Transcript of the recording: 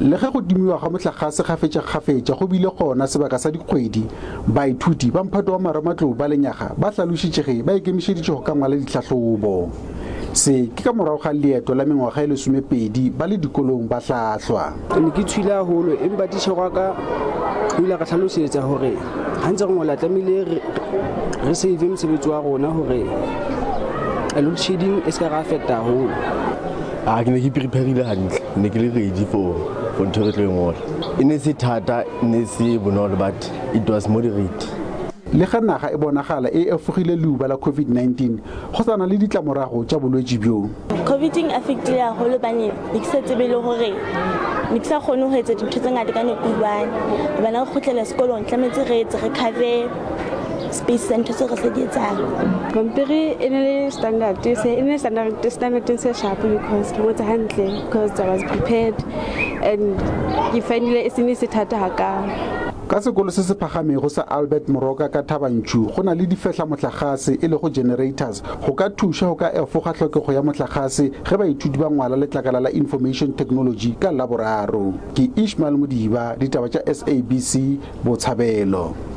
Le ge go timiwa ga mohlagase kgafetšakgafetša go bile gona sebaka sa dikgwedi, baithuti ba mphato wa marematlou ba lenyaga ba hlalošitše ge ba ikemišeditše go ka ngwala ditlhahlobo. Se ke ka morago ga leeto la mengwaga e lesomepedi ba le dikolong ba hlahlwa. Ne ke tshwile haholo empa titjhere wa ka o ile a re hlalosetsa hore ha ntse re ngola tlamehile re save mosebetsi wa rona hore load shedding e se ka ra affecta haholo. A ke ne ke preparile hantle, ne ke le ready for ntho e re tlo e ngola. E ne se thata, e ne se bonolo, but it was moderate. Le ge naga e bonagala e efogile leuba la COVID-19, go sa na le ditlamorago tša bolwetši bjo. Covid e affectile haholo hobane ne ke sa tsebe le hore ne ke sa kgone ho etsa dintho tse ngata ka nako e one. Hobane re kgutlela sekolong tlametse re etse re cover space sa ntho tseo re sa di etsang. Pampiri e ne le standard se e ne le standard standard se sharp because ke ngotse hantle because I was prepared and ke findile e se ne se thata hakalo. Ka sekolo se se phagamego sa Albert Moroka ka Thaba-Nchu go na le difehlamohlagase e lego generators go ka thuša go ka efoga hlokego ya mohlagase ge baithuti ba ngwala letlakala la Information Technology ka Laboraro. Ke Ishmael Modiba, ditaba tša SABC, Botshabelo.